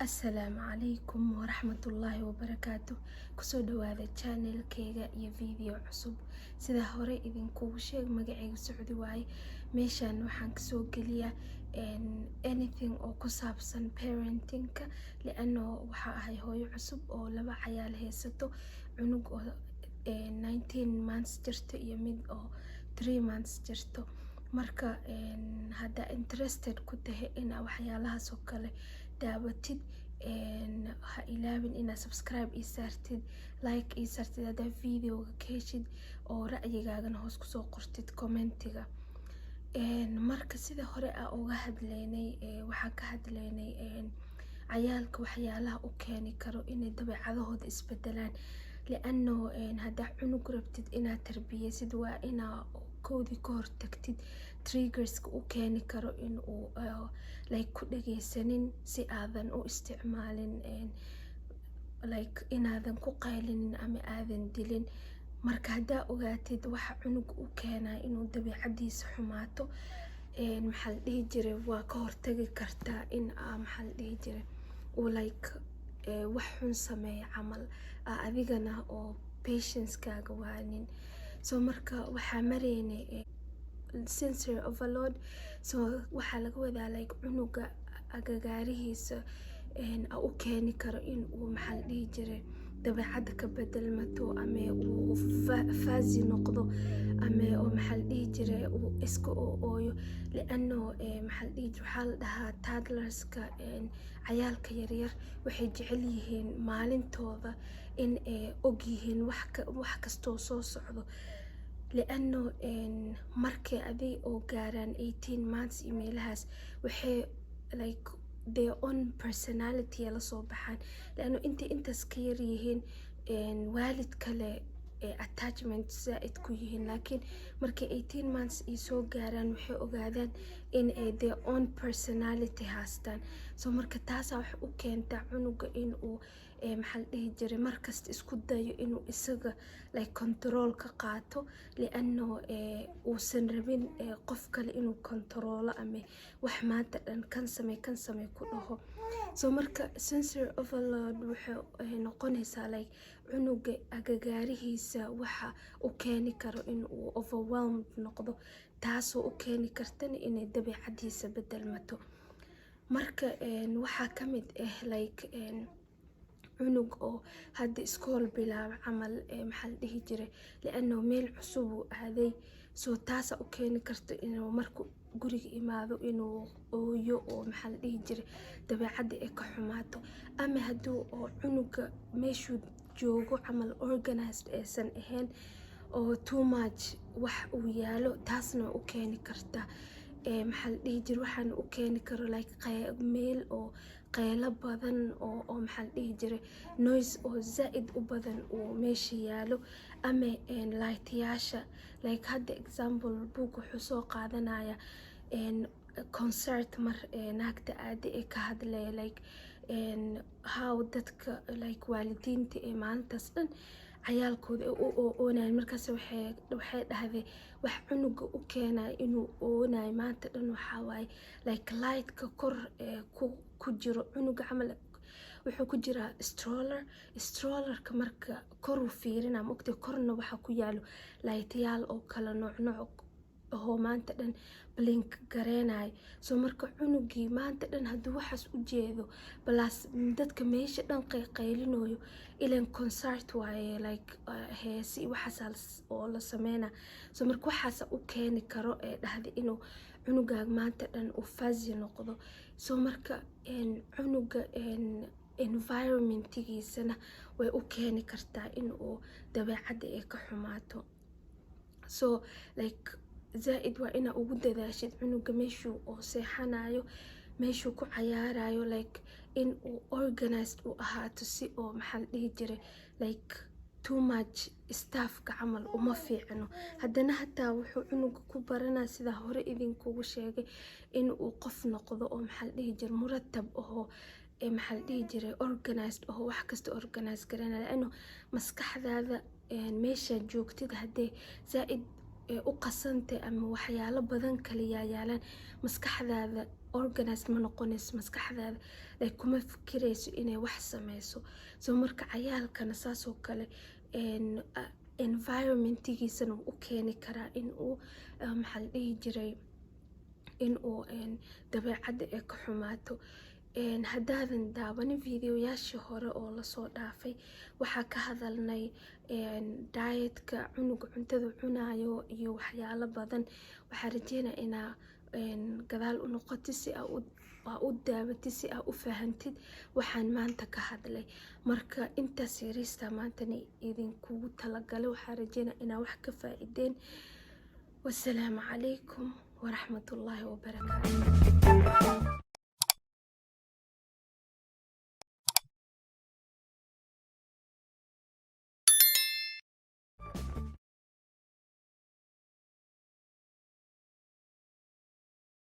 Asalaamu calaykum waraxmatullaahi wabarakaatu. Kusoo dhawaada channelkeyga iyo video cusub. Sida hore idinkugu sheeg, magacayga Socdi waaye. Meeshan waxaan kasoo geliyaa anything oo ku saabsan parentingka, liano waxaa ahay hooyo cusub oo laba cayaal haysato, cunug oo 19 months jirto iyo mid oo 3 months jirto. Marka haddaa interested ku tahay inaa waxyaalahaas oo kale daawatid, ha ilaawin inaad subscribe ii saartid, like ii saartid haddaa videoga ka heshid, oo ra'yigaagana hoos kusoo qortid commentiga. Marka sida hore aa uga hadlaynay, waxaan ka hadlaynay cayaalka, waxyaalaha u keeni karo inay dabeecadahooda isbedelaan, liano haddaa cunug rabtid inaad tarbiyeysid, waa inaa koodii ka hortagtid triggerska u keeni karo in uu like ku dhageysanin, si aadan u isticmaalin like inaadan ku qaylinin ama aadan dilin. Marka haddaa ogaatid waxa cunug u keenaya inuu dabeecadiisa xumaato, maxaa la dhihi jiray, waa ka hortagi kartaa in aa, maxaa la dhihi jiray, uu like wax xun sameeyo camal, adigana oo patience-kaaga waanin. So marka waxaa mareynay sensory overload. So waxaa laga wadaa like cunuga agagaarihiisa u keeni karo in uu, maxaa la dhihi jiray, dabeecadda ka bedelmato ama uu fussy noqdo ama oo, maxaa la dhihi jiray, uu iska ooyo, liano, maxaa la dhihi jiray, waxaa la dhahaa toddlerska, cayaalka yaryar, waxay jecel yihiin maalintooda in ay og yihiin wax kastoo soo socdo, liano markay adi oo gaaraan 18 months iyo meelahaas, waxay like their own personality lasoo baxaan, liano intay intaas ka yar yihiin waalid kale attachment zaaid ku yihiin, laakiin markay 18 months ay soo gaaraan, waxay ogaadaan in ay their own personality haastaan. So marka taasaa waxay u keentaa cunuga in uu, maxaa la dhihi jiray, markasta isku dayo inuu isaga like control ka qaato, liano uusan rabin qof kale inuu controlo ama wax maanta dhan kan samey, kan samey ku dhaho. So marka sensory overload waxay noqonaysaa like cunuga agagaarihiisa waxa u keeni karo in uu overwhelmed noqdo, taasoo u keeni kartana inay dabeecadiisa bedelmato. Marka waxaa ka mid ah like cunug oo hadda iskool bilaabo camal, maxaa la dhihi jiray, liano meel cusub uu aaday, so taasaa u keeni karta inuu marku guriga imaado inuu ooyo oo, maxaa la dhihi jiray, dabeecadda ay ka xumaato, ama hadduu oo cunuga meeshuu joogo camal organized aysan ahayn oo too much wax uu yaalo, taasna waa u keeni kartaa. Maxaa la dhihi jiray, waxaana u keeni karo like meel oo qaylo badan oo, maxaa la dhihi jiray, noise oo zaaid u badan uu meesha yaalo, ama lightyaasha. Like hadda example, book wuxuu soo qaadanaya concert mar naagta aada ee ka hadlaya like how dadka like waalidiinta ee maalintaas dhan cayaalkooda ay u oonayan. Markaas waxay dhahday wax cunuga u keenaya inuu oonayo maanta dhan waxaa waaye like lightka kor ku jiro. Cunuga camal wuxuu ku jiraa stroller, strollerka marka koruu fiirina, maogtay, korna waxaa ku yaalo lightyaal oo kala nooc nooc ahoo maanta dhan blink gareynayo. So marka cunugii maanta dhan hadduu waxaas u jeedo, plus dadka meesha dhan qayqaylinayo, ilan concert waaye, like heesi iyo waxaas oo la sameynaa. So marka waxaasa u keeni karo ee dhahda inuu cunugaaga maanta dhan uu fussy noqdo. So marka cunuga environmentigiisana way u keeni kartaa in uu dabeecadda ay ka xumaato. So like zaaid waa inaa ugu dadaashid cunuga meeshuu oo seexanayo, meeshuu ku cayaarayo, like in uu organized u ahaato, si oo, maxaa la dhihi jiray, like too much stuffka camal uma fiicno. Haddana hataa wuxuu cunuga ku baranaa, sidaa hore idinkugu sheegay, in uu qof noqdo oo, maxaa la dhihi jiray, muratab ahoo. maxaa la dhihi jiray, organized oo wax kasta organize garanaya, laano maskaxdaada meeshaad joogtid haddee zaa-id u qasantay ama waxyaalo badan kala yaayaalaan, maskaxdaada organized ma noqonayso, maskaxdaada like kuma fikirayso inay wax sameyso. So marka cayaalkana saasoo kale environmentigiisana wuu u keeni karaa in uu, maxaa la dhihi jiray, in uu dabeecadda ay ka xumaato. Haddaadan daawanin videoyaashii hore oo lasoo dhaafay, waxaa ka hadalnay dietka cunuga, cuntada cunayo iyo waxyaalo badan. Waxaa rajeynaya inaa gadaal u noqotid si aa u daawatid, si aa u fahantid waxaan maanta ka hadlay. Marka intaas yariista maantana idinkugu talagalay, waxaa rajeynaya inaa wax ka faa'iideen. Wasalaamu calaykum waraxmatullaahi wabarakaatu.